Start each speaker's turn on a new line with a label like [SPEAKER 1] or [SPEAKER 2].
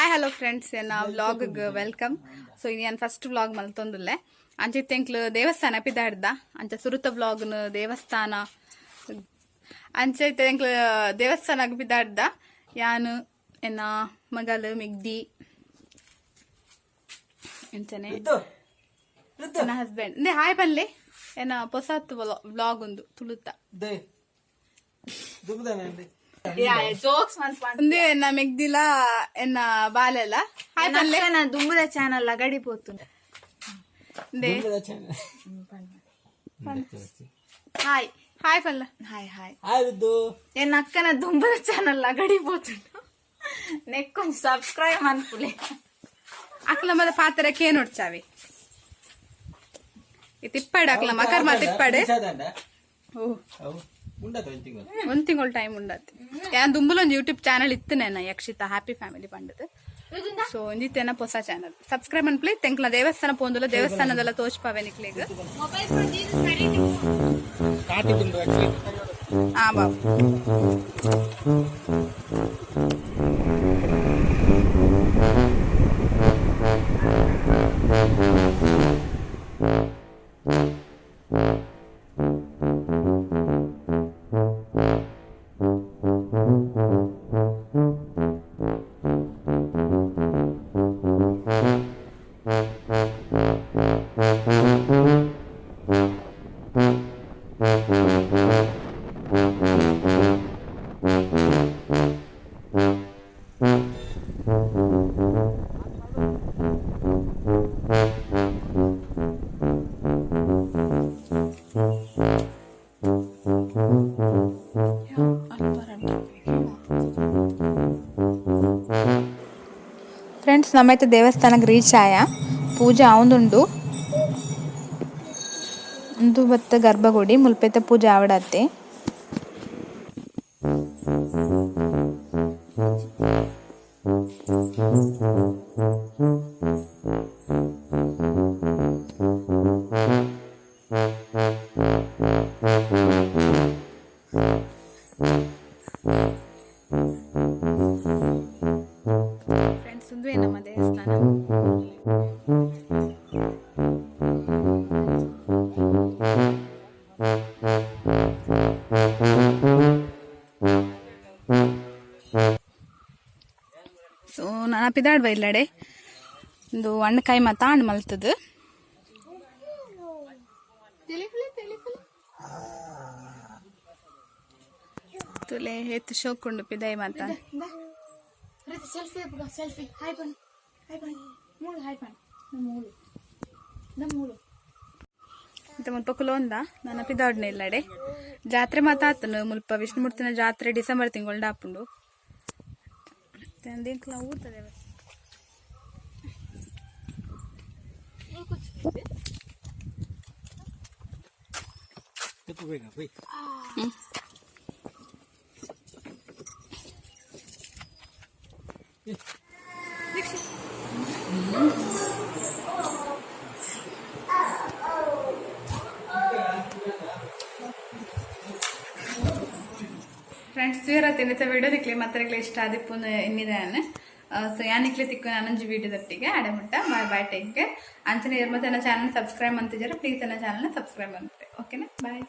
[SPEAKER 1] Hi hello friends, ಎನ್ನ vlog welcome. So ನಾನು first vlog ಮಲ್ತೊಂದುಲ್ಲೆ. ಅಂಚೆ ಎಂಕ್ಲು ದೇವಸ್ಥಾನ ಪಿದಾಡ್ದ. ಅಂಚ ಸುರುತ ವ್ಲಾಗ್ನ ದೇವಸ್ಥಾನ. ಅಂಚೆ ಎಂಕ್ಲು ದೇವಸ್ಥಾನ ಪಿದಾಡ್ದ. ಯಾನು, ಎನ್ನ ಮಗಲು ಮಿಗ್ದಿ, ಎಂಚನೆ ನನ್ನ ಹಸ್ಬೆಂಡ್. ಇಂದೆ ಹಾಯ್ ಪನ್ಲೆ. ಎನ್ನ ಪೊಸತ್ ವ್ಲಾಗ್ ಒಂದು ತುಳುತ್ತ. ಉಂದು ಎನ್ನ ಮೆಗ್ದಿಲ, ಎನ್ನ ಬಾಲೆಲ್ಲ. ಹಾಯ್ ಪನ್ಲೆ.
[SPEAKER 2] ದುಂಬುದ ಚಾನಲ್ ಅಗಡಿ ಪೋತು.
[SPEAKER 1] ಇಂದೆ
[SPEAKER 2] ಹಾಯ್.
[SPEAKER 1] ಹಾಯ್ ಪನ್ಲ.
[SPEAKER 2] Hi hi. ಎನ್ನ ಅಕ್ಕನ ದುಂಬುದ ಚಾನಲ್ ಅಗಡಿ ಪೋತುಂಡು. ನೆಕ್ಕೊಂಜಿ ಸಬ್ಸ್ಕ್ರೈಬ್ ಮನ್ಪುಲೆ.
[SPEAKER 1] ಅಕ್ಲ ಮದ ಪಾತ್ರ ನೋಡ್ಚಾವಿ. ಈ ತಿಪ್ಪಾಡು ಅಕ್ಲ ಮಕರ್ ಮಾ ತಿಪ್ಪಾಡು. ಓ, ಒಂದ್ ತಿಂಗಳು ಟೈಮ್ ಉಂಡಾತಿ. ಯಾನ್ ದುಂಬುಲೊಂದು ಯೂಟ್ಯೂಬ್ ಚಾನಲ್ ಇತ್ತು ನೇನ, ಯಕ್ಷಿತ ಹ್ಯಾಪಿ ಫ್ಯಾಮಿಲಿ ಪಂಡದು. ಸೊ ಒಂಜಿತ್ತೇನ ಹೊಸ ಚಾನಲ್. ಸಬ್ಸ್ಕ್ರೈಬ್ ಅನ್ಪ್ಲಿ. ತೆಂಕ್ಲ ದೇವಸ್ಥಾನ ಪೋಂದುಲ, ದೇವಸ್ಥಾನದಲ್ಲ ತೋಚ್ಪಾವೆ ನಿಕ್ಲೆಗ್. ಆ ಬಾಬು. ಫ್ರೆಂಡ್ಸ್, ನಮ್ಮೈತೆ ದೇವಸ್ಥಾನಕ್ಕೆ ರೀಚ್ ಆಯ. ಪೂಜೆ ಆವೊಂದುಂಡು. ಉಂದು ಬತ್ತ ಗರ್ಭಗುಡಿ. ಮುಲ್ಪೈತೆ ಪೂಜೆ ಆವಡತ್ತೆ. ಫ್ರೆಂಡ್ಸ್, ಉಂದುವೇ ನಮ್ಮ ದೇವಸ್ಥಾನ. ಸೊ ನನ ಪಿದಾಡ್ವ ಇಲ್ಲಡೆ. ಒಂದು ಹಣ್ಣುಕಾಯಿ ಮಾತ ಹಣ್ಣು ಮಲ್ತದು. ತುಲೆ ಎತ್ತು ಶೋಕುಂಡು ಪಿದಾಯಿ ಮಾತ.
[SPEAKER 2] Selfie, selfie. ಹಾಯ್ ಬನ್, ಹಾಯ್ ಬನ್, ಮೂಳು. ಹಾಯ್ ಬನ್. ಮೂಳು ನಮ್ಮ ಮೂಳು.
[SPEAKER 1] ಮತ್ತೆ ಮುಲ್ಪ ಕುಲೋಂದ. ನನ್ನ ಪಿದಾಡ್ನ ಇಲ್ಲಡೆ. ಜಾತ್ರೆ ಮಾತಾತನು ಮುಲ್ಪ. ವಿಷ್ಣುಮೂರ್ತಿನ ಜಾತ್ರೆ ಡಿಸೆಂಬರ್ ತಿಂಗಳು ಆಪುಂಡು. ಮತ್ತೆ ಊರ್ದ ದೇವಸ್ಥಾನ. ಫ್ರೆಂಡ್ಸ್, ತಿನ್ನತ ವಿಡಿಯೋ ನಿಕ್ಲೆ ಮಾತ್ರ ಇಷ್ಟ ಆದಿಪ್ಪು ಇನ್ನಿದಾನೆ. ಸೊ ಯಾನಿಕ್ಲೆ ತಿಕ್ಕು ನಾನೊಂಜಿ ವಿಡಿಯೋದೊಟ್ಟಿಗೆ. ಅಡೆ ಮುಟ್ಟ ಬಾಯ್ ಬಾಯ್, ಟೇಕ್ ಕೇರ್. ಅಂಚನೆ ಇರ್ ಮತ್ತೆ ನನ್ನ ಚಾನಲ್ ಸಬ್ಸ್ಕ್ರೈಬ್ ಅಂತಿದ್ದಾರೆ, ಪ್ಲೀಸ್ ನನ್ನ ಚಾನಲ್ನ ಸಬ್ಸ್ಕ್ರೈಬ್ ಅಂತಾರೆ. ಓಕೆನಾ? ಬಾಯ್.